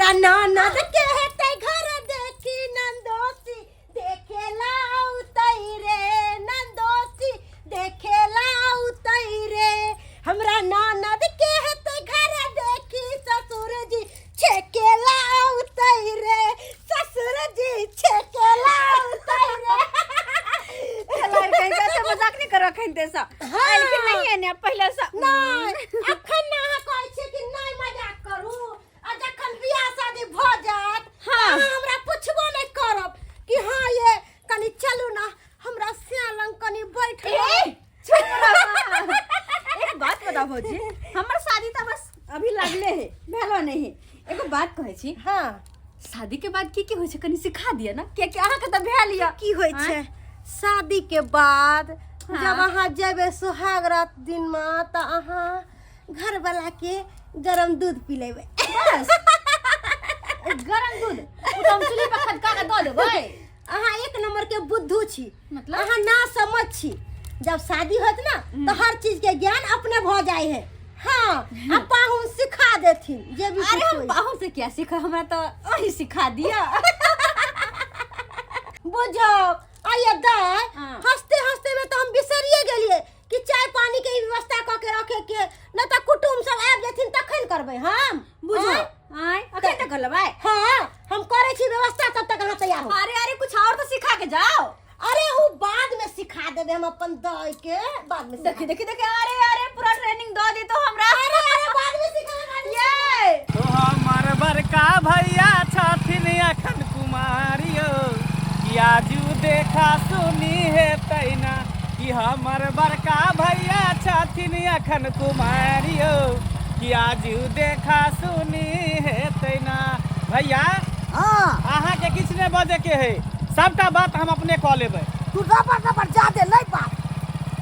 हमरा ननद के हेतै घर देखी नंदोसी देखे लाउतै रे नंदोसी देखे लाउतै रे हमरा ननद के हेतै घर देखी ससुर जी छेके लाउतै रे ससुर जी छेके लाउतै रे लड़का कैसे मजाक नहीं करो अखन ते सा हाँ। लेकिन नहीं है ने पहले सा नहि अखन ने अहाँ कहै छियै कि नहि मजाक करू आ जखन बियाह शादी भऽ जायत हाँ। अहाँ हमरा पुछबो नहि करब कि हाँ ये कनि चलू ना हमरा सिया लग कनि बैठ ए, चुप रह। एक बात बताओ भौजी हमर शादी तो बस अभी लगले है भेलो नहीं है एगो बात कहै छी हाँ शादी के बाद की की होइ छै कनि सिखा दिअ ना कियाकि अहाँके तऽ भेल यऽ की होइ छै शादी के बाद हाँ। जब अहाँ जेबै सुहाग रात दिन में तऽ अहाँ घरवाला के गरम दूध पिलेबै बस गरम दूध उ तऽ हम चूल्ही पर खदका के दऽ देबै अहाँ एक नंबर के बुद्धू छी मतलब? अहाँ ना समझ छी जब शादी होत ना तो हर चीज के ज्ञान अपने भऽ जाय है हाँ आ पाहुन सिखा देथिन जे भी अरे कुछ हम होई। पाहुन से क्या सीख हमरा तो अही सिखा दिया बुझो आइए दाय हाँ। हंसते हंसते में तो हम बिसरिए गेलिए कि चाय पानी के व्यवस्था कऽ के रखे के नहीं तऽ कुटुम सब आबि जेथिन तखन करबै हम बुझो आँय? आय अखन तक करलबै हाँ हम करै छी व्यवस्था तब तक अहाँ तैयार हो अरे अरे कुछ और तो सिखा के जाओ अरे उ बाद में सिखा देबै हम अपन दाय के बाद में देखी देखी देखी अरे अरे पूरा ट्रेनिंग दऽ दे तो हमरा अरे अरे बाद में सिखा बाद में ये तो हमर बड़का भैया छथिन अखन कुमारियो कि आजू देखा सुनी हेतै ना कि हमर बड़का भैया छथिन अखन कुमारियो कि आजू देखा सुनी हेतै ना भैया हाँ अहाँके किछु नहि बजैके है सबटा बात हम अपने कऽ लेबै तू रबर रबर जादे नहीं बाज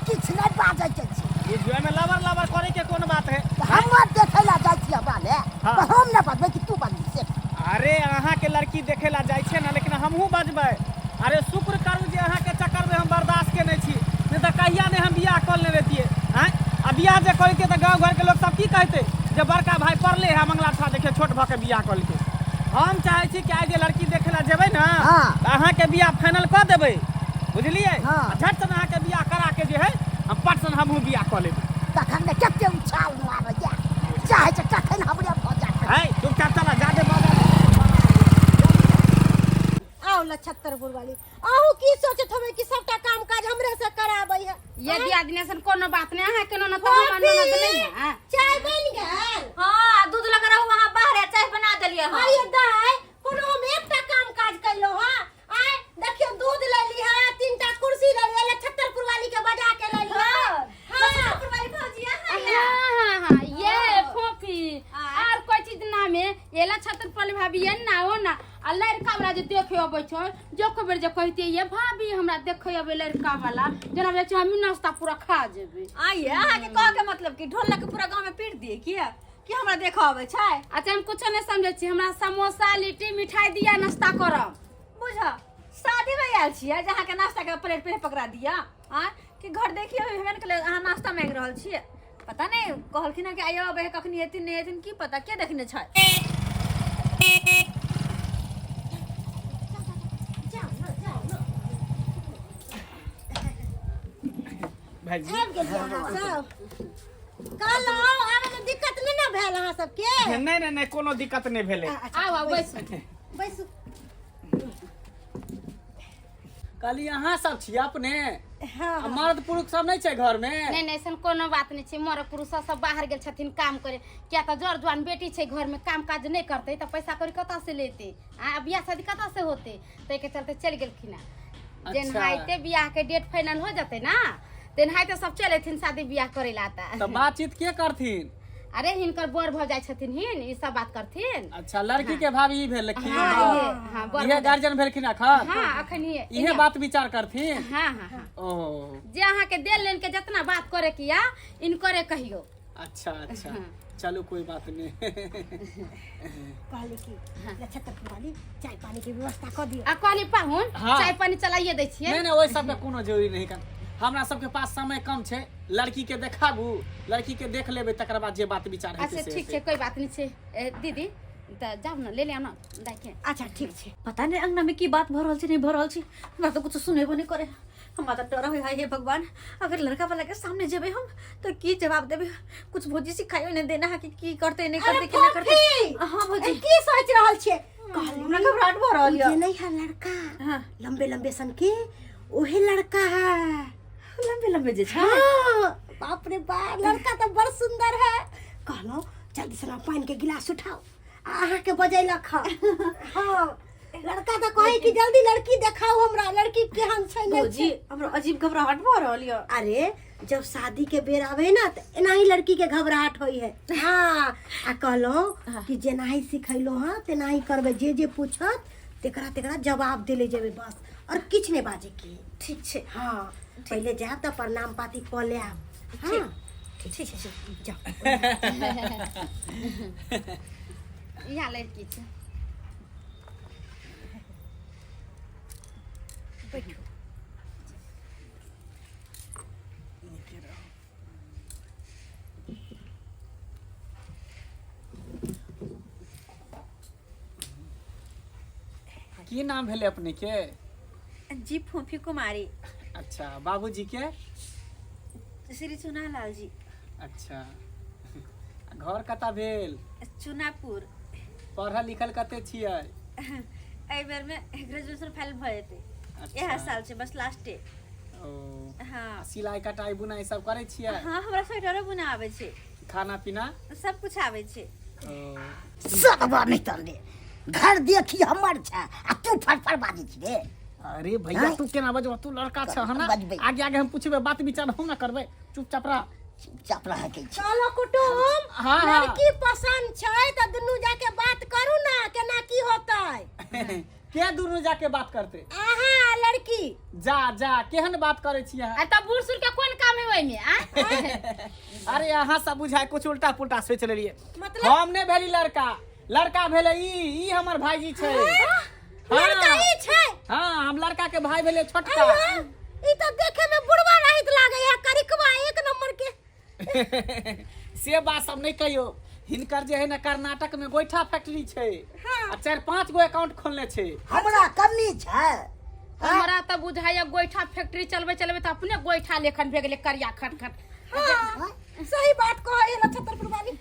किछु नहीं बाजै के छै बुझियौ एहिमे लबर लबर करैके कोन बात है तऽ हमर देखै ला जाइ छियै बाले हाँ। तऽ हम नहि बजबै कि तू बजबी से अरे अहाँके लड़की देखे ला जाइ छै ने लेकिन हमहूँ बजबै अरे शुक्र करू जे अहाँके चक्करमे हम बर्दाश्त केने छी नहि तऽ कहिया नहि हम बियाह कऽ लेने रहितियै आँय आ बियाह जे करितियै तऽ गाँव घरके लोक सब की कहतै जे बड़का भाय पड़ले है मंगला छा देखियौ छोट भऽ के बियाह कऽ लेलकै हम चाहै छी कि आइ जे लड़की देखे ला जेबै ने हाँ। तऽ अहाँके बियाह फाइनल कऽ देबै बुझलियै हाँ। आ झट सन अहाँके बियाह करा के जे है हम पट सन हमहूँ बियाह कऽ लेबै तखन ने कते उछाल मारैया चाहे छै तखन हमरे भऽ जाए है चुपचाप चला जादे बाबा आओ लछत्तरपुर वाली अहूँ की सोचत होबै कि सबटा काम काज हमरे से कराबै है ये दियादनी असन कोनो बात नहीं अहाँ के ननद तऽ हमर ननद नहीं है चाय बनि गेल हाँ दूध लगा रहू वहाँ बाहर है चाय बना देलिए हम आइए दाय कोनो हम एकटा काम काज कैलहुँ हँ आय देखियौ दूध ले ली है तीनटा कुर्सी ले ली लछत्तरपुर वाली के बजा के ले ली हाँ लछत्तरपुर वाली भौजी यहाँ है। हाँ हाँ हाँ ये फोफी आर कोई चीज ना में एला छतर पल भाभी ये ना हो ना आ लड़का वाला जे देखे अबै छै जो खबर जे कहते ये भाभी हमरा देखे अबै लड़का वाला जेना बेच हम नाश्ता पूरा खा जेबै आइए अहाँके कह के मतलब कि ढोल के पूरा गांव में पीट दिए किया कि हमरा देखऽ अबै छै अच्छा हम कुछो नहीं समझै छी हमरा समोसा लिट्टी मिठाई दिया नाश्ता करब बुझ शादी में आयल छियै जे अहाँके नाश्ता के प्लेट पे पकड़ा दिया आँ कि घर देखिए हेबे ने अहाँ नाश्ता मांगि रहल छियै पता नहीं कहलखिन हँ कि आइयो अबै है कखनी एथिन नहि एथिन की पता के देखने छै भाईजी आबि गेलियै अहाँ सब कहलहुँ आबैमे दिक्कत नहि ने भेल अहाँ सबके नहि नहि नहि कोनो दिक्कत नहि भेलै आउ आउ बैसू बैसू कहली अहाँ सब छियै अपने हाँ आ मर्द पुरुष सब नहि छै घर में नहीं नहीं ऐसन कोनो बात नहीं छै मर पुरुष सब बाहर गेल छथिन काम करे किया तऽ जर जुआन बेटी छै घर में काम काज नहीं करते तऽ पैसा कौड़ी कतऽ से लेते आ बियाह शादी कतऽ से होते ताहिके चलते चलि गेलखिन हँ जेनाहिते बियाह के डेट फाइनल हो जेतै ना तेनाहिते सब चलि अयथिन शादी बियाह करे ला तऽ तऽ बातचीत के करथिन अरे हिनकर बर भऽ जाइ छथिन हिन ई सब बात करथिन अच्छा लड़की के भाभी ई भेलखिन हाँ ये हाँ बर इहे गार्जियन भेलखिन अखन हाँ अखन ये इहे बात विचार करथिन हाँ हाँ हाँ ओ जे अहाँके देल लेन के जितना बात करे के या इनकरे कहियो अच्छा अच्छा चलू कोई बात नहीं कहली कि नक्षत्र वाली चाय पानी के व्यवस्था कर दियो आ कहली पाहुन हाँ। चाय पानी चलाइए दै छियै नहीं नहीं ओहि सबके कोनो जरूरी नहीं कर हमरा सबके पास समय कम छै लड़की के देखाबू लड़की के देख लेबै तकर बाद जे बात विचार हेतै अच्छा से ठीक छै हेतै। कोई बात नहीं छै ए, दीदी तऽ जाउ ने ले ले ना दाइके। अच्छा ठीक छै। पता नहीं अंगना में की बात भऽ रहल छै नहीं भऽ रहल छै, हमरा तऽ कुछ सुनेबो नहीं करे। हमरा तऽ डर होइ है, हे भगवान, अगर लड़का वाला के सामने जेबै हम तऽ की जवाब देबै? कुछ भौजी सिखाइयो नहीं देना है कि की करते नहीं अरे करते केना करते। फूफी, हाँ भौजी। ए, की सोच रहल छियै? हमरा घबराहट भऽ रहल जे यऽ। नहीं है लड़का, हाँ। लंबे लंबे सन के ओहे लड़का है। लंबे लंबे जे छै? हाँ, बाप रे बाप, लड़का तो बड़ सुंदर है। कहलहुँ जल्दी से ना पानि के गिलास उठाओ आ अहाँके बजेलक हँ। हाँ, लड़का तऽ कहै कि जल्दी लड़की देखाउ हमरा, लड़की केहन छै नहि भौजी छै। हमरा अजीब घबराहट भऽ रहल यऽ। अरे जब शादी के बेर आवे ना तऽ एनाही लड़की के घबराहट होइ है। हाँ, आ कहलहुँ कि जेनाही सिखैलहुँ हँ तेनाही करबै, जे जे पूछत तेकरा तेकरा जवाब देले जेबै बस, और किछु नहि बाजे के। ठीक छै। हाँ, पहिले जायब तऽ प्रणाम पाती कऽ लेब। हाँ ठीक छै। जाओ। इएह लड़की छै। बैठू। की नाम भेलै अपने के? जी फोफी कुमारी। अच्छा, बाबूजी के? श्री चुना लाल जी। अच्छा, घर कतऽ भेल? चुनापुर। पढ़ल लिखल कते छियै? एहि बेर में ग्रेजुएशन फाइनल भऽ जेतै। अच्छा। इएह साल छै बस लास्टे। ओ। हाँ। आ सिलाई कटाई बुनाई सब करै छियै? हाँ, हमरा स्वेटरो बुना आबै छै। खाना पीना? सब कुछ आबै छै। ओ। सदबा नहि तन रे, घर देखी हमर छै आ तू फटफट बाजै छी रे। अरे भैया, आँय? तू केना बजबा, तू लड़का छ ना? बजबै। आगे आगे हम पूछबे, बात विचार हम ना करबै, चुपचाप रह। चुपचाप रहके छै। चलो कुटुम। हाँ, हाँ। लड़की पसंद छै तऽ दुनू जाके बात करू ना, केना की होतै। के दुनू जाके बात करते? अहाँ आ लड़की। जा जा, केहन बात करै छी अहाँ? आ तऽ बूढ़ सूढ़ के कोन काम है ओहिमे आ? अरे अहाँ सब बुझाय कुछ उल्टा पुल्टा सोच लेलिए। मतलब? हम नहि भेली लड़का, लड़का भेलै ई, ई हमर भाईजी छै। हाँ। लड़का ई छै? हाँ, हम लड़का के भाई भेलै छोटका। अरे, ई तऽ देखे में बुढ़वा रहित लागे है, करिकवा एक नंबर के। से बात सब नहीं कहियो, हिनकर जे है ना कर्नाटक में गोइठा फैक्ट्री छै। हाँ। आ 4-5 गो अकाउंट खोलने छै। हमरा कमी छै? हमरा तऽ बुझाइया गोइठा फैक्ट्री चलबै चलबै तऽ अपने गोइठा लेखन भए गेलै करिया खटखट। हाँ, सही बात कहै है नक्षत्रपुर वाली।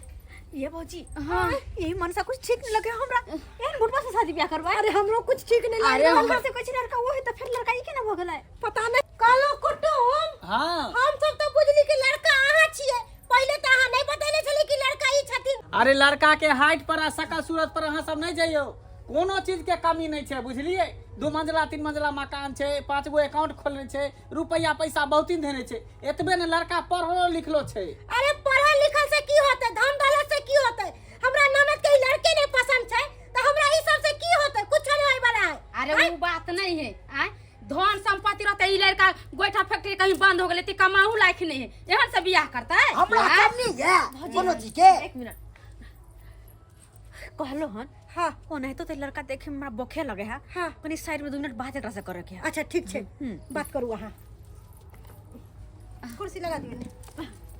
ये भौजी। हाँ। यही मनसा कुछ ठीक नहीं लगे हमरा, एहन बुढ़वा से शादी ब्याह करवाए। अरे हमरो कुछ ठीक नहीं अरे लगे। हमरा से कोई लड़का वो है तो फिर लड़का ई केना भऽ गेलै? पता नहीं। कहलो कुटुम। हाँ। हम सब तो बुझली कि लड़का अहाँ छियै, पहिले तऽ अहाँ नहीं बतैले छली कि लड़का ई छथिन। अरे लड़का के हाइट पर आ शकल सूरत पर अहाँ सब नहीं जइयो, कोनो चीज के कमी नहीं छै, बुझलिए? 2 मंजिला 3 मंजिला मकान छै, 5 गो अकाउंट खोलने छै, रुपया पैसा बहुत ही धेने छै। एतबे ने, लड़का पढ़लो लिखलो छै। अरे पढ़ल लिखल से की होतै, धन दौलत से की होतै? हमरा ननद के ई लड़के नहीं पसंद छै तऽ हमरा ई सब से की होतै? कुछ नहीं होय वाला है। अरे वो बात नहीं है, आय धन संपत्ति रहते ई लड़का गोइठा फैक्ट्री कहीं बंद हो गेलै त कमाहू लायक नहीं है, एहन से बियाह करतै? हमरा आँय? कमी है कोनो चीज के? एक मिनट, कहलो हन। हाँ। ओनाहितो तो लड़का देखे में हमरा बोखे लगे है। हाँ। कनी साइड में 2 मिनट बात एकरा से करे के है। अच्छा ठीक छै, बात करू अहाँ। कुर्सी लगा दियौ ने।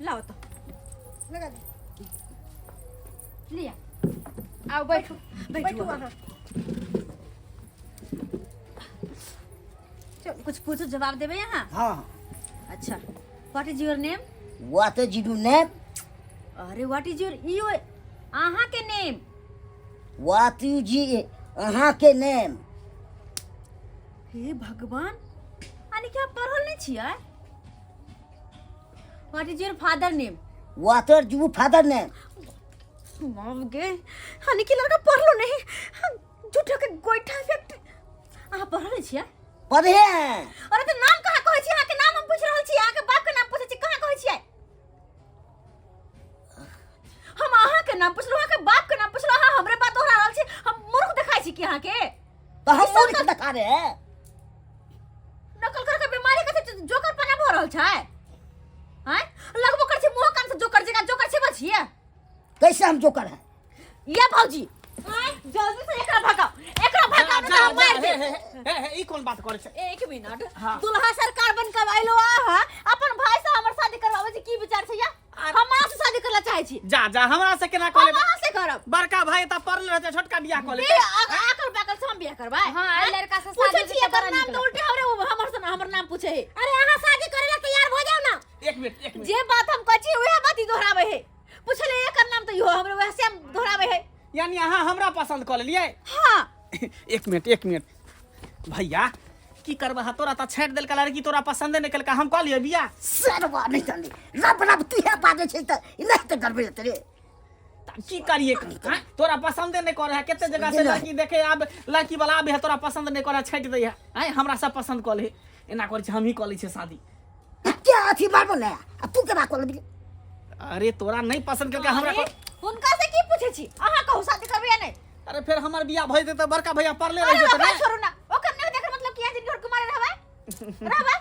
लाओ तो। लगा दियौ। लिया आओ बैठू। बैठू अहाँ। कुछ पूछो जवाब देबै अहाँ? हाँ। अच्छा, what is your name? What is your name? अरे what is your ई अहाँ के नेम? What is अहाँ के नेम? हे भगवान, यानी कि आप पढ़ल नहीं छियै? What is your father name? What is your father name? बाप गे, यानी कि लड़का पढ़लो नहीं, झूठो के गोइठा फैक्ट्री। अहाँ पढ़ल नहीं छियै? पढ़े हैं। अरे तो नाम कहाँ कहै छी? अहाँ के नाम हम पूछ रहल छी, अहाँ के बाप के नाम पूछै छी, कहाँ कहै छियै? हम अहाँ के नाम पुछलहुँ, अहाँ के बाप के नाम पुछलहुँ, अहाँ हमरे बात दोहरा रहल छी। हम मूर्ख देखाइ छी कि अहाँ के? तो हम मूर्ख देखा रहे हैं? नकल कर के बीमारी कथी जोकर पना भऽ रहल छै? आँय, लगबो कर छै मुँह कान से जोकर जकाँ, जोकर छेबल छियै? कैसे हम जोकर हैं? ये भौजी, जल्दी से एकरा भगाओ, एकरा भगाओ, नहीं तो हम मार हे, देब। हे, हे, हे, ई कोन बात करै छै? एक मिनट। हाँ। दुल्हा सरकार बन के आइलो आहा, अपन भाई से हमर शादी करवावे छै, की विचार छै या? हम अहाँ से शादी करला चाहै छी। जा जा, हमरा से केना कऽ हम लेबै? अहाँ से करब। बड़का भाई तऽ पड़ल रहतै, छोटका बियाह कऽ बे लेतै। आकल पाकल से हम बियाह करबै? हाँ, एहि लड़का से पूछै शादी छी हेतै तऽ एकर बड़ा नाम नीक तऽ उल्टे हमरे हमर से हमर नाम पूछे है। अरे अहाँ शादी करे ला तैयार भऽ जाउ ना। एक मिनट, एक मिनट। जे बात हम कहै छी उएह बात ई दोहराबै है। पूछले एकर नाम तऽ इहो हमरे उएह से हम दोहराबै है। यानी अहाँ हमरा पसंद कऽ लेलियै? हाँ। एक मिनट, एक मिनट भैया, की करबह? तोरा तऽ छाँटि देलका लड़की, तोरा पसंदे नहि केलका, हम कऽ लिअ बियाह? सरवा नहि चली रब रब तू हे बाजै छै तऽ नहि तऽ गड़बड़ हेतै रे। तऽ की करिए? आँय? तोरा पसंदे नहि करे है, कते जगह से लड़की देखे आब लड़की वाला आबे है, तोरा पसंद नहि करे, छाँटि दै है। आँय, हमरा सब पसंद कऽ ले, एना करै छै, हमही कऽ लै छियै शादी। के अथी मारबो ने आ तू केना कऽ लेबही? अरे तोरा नहि पसंद केलका हमरा। अरे, हुनका से की पूछे छी? अहाँ कहू, शादी करबै या नहि? अरे फेर हमर बियाह भऽ जेतै तऽ बड़का भैया पड़ले रहि अरे जेतै बाबा ने। छोड़ू ना, ओकर नहि देकर मतलब कि जिनकर कुमार रहबै रहबै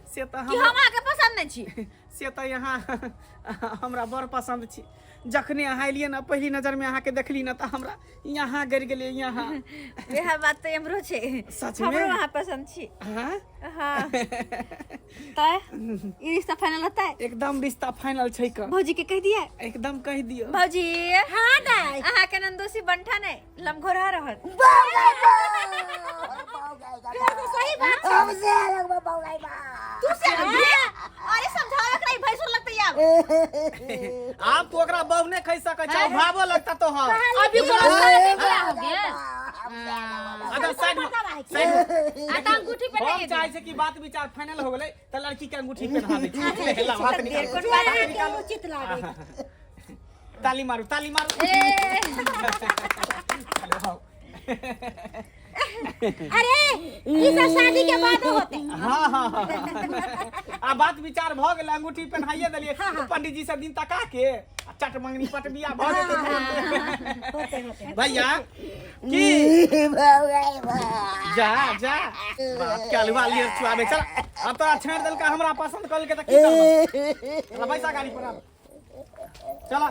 से तऽ कि हमरा हम अहाँके पसंद नहि छी। से तऽ यहाँ हमरा बड़ पसंद छी। जखने अहाँ एलियै ने, पहिली नजरमे अहाँके देखली ने, तऽ हमरा यहाँ गड़ि गेलियै यहाँ। वएह बात तऽ हमरो छै। सच में? हमरो अहाँ पसंद छी। हाँ। हाँ, तऽ ई रिश्ता फाइनल होतै? एकदम रिश्ता फाइनल छै क। भौजी के कहि दिए? एकदम कहि दियौ। भौजी। हाँ दाई। अहाँ के नंदोसी बंठा नहि लमघोरहा रहत। फेर तो सही बात छै। हम से लगबो बौगाई बा। तू से अरे समझाओ एकरा, ई भैंसुर लगतै आब। आब तू ओकरा बहु नहि खै सकै छ, भावो लगता तोहर। अभी कोनो शादी बियाह हो गेल? अगर साइड में, साइड में। आ तऽ अंगूठी हम पहिनाइए चाहे छै कि बात विचार फाइनल हो गेलै तऽ लड़की के अंगूठी पहना दै छी। ला, हाथ निकालू। जे अहाँके उचित लागे। ताली मारू, ताली मारू। ए चलो, आओ। अरे ई सब शादी के बाद होते। हाँ हाँ हाँ, आ बात विचार भऽ गेलै, अंगूठी पहनाइए देलियै, पंडित जी से दिन तका के आ चट मंगनी पट बियाह भऽ जेतै। होते होते। भैया की बौगाई बा। जा जा, बाप के अलुआ लिए छुआबे। चल, अब तोरा छाँटि देलका, हमरा पसंद कऽ लेलकै तऽ की करबै? चल बैसा गाड़ी पर, आब चल।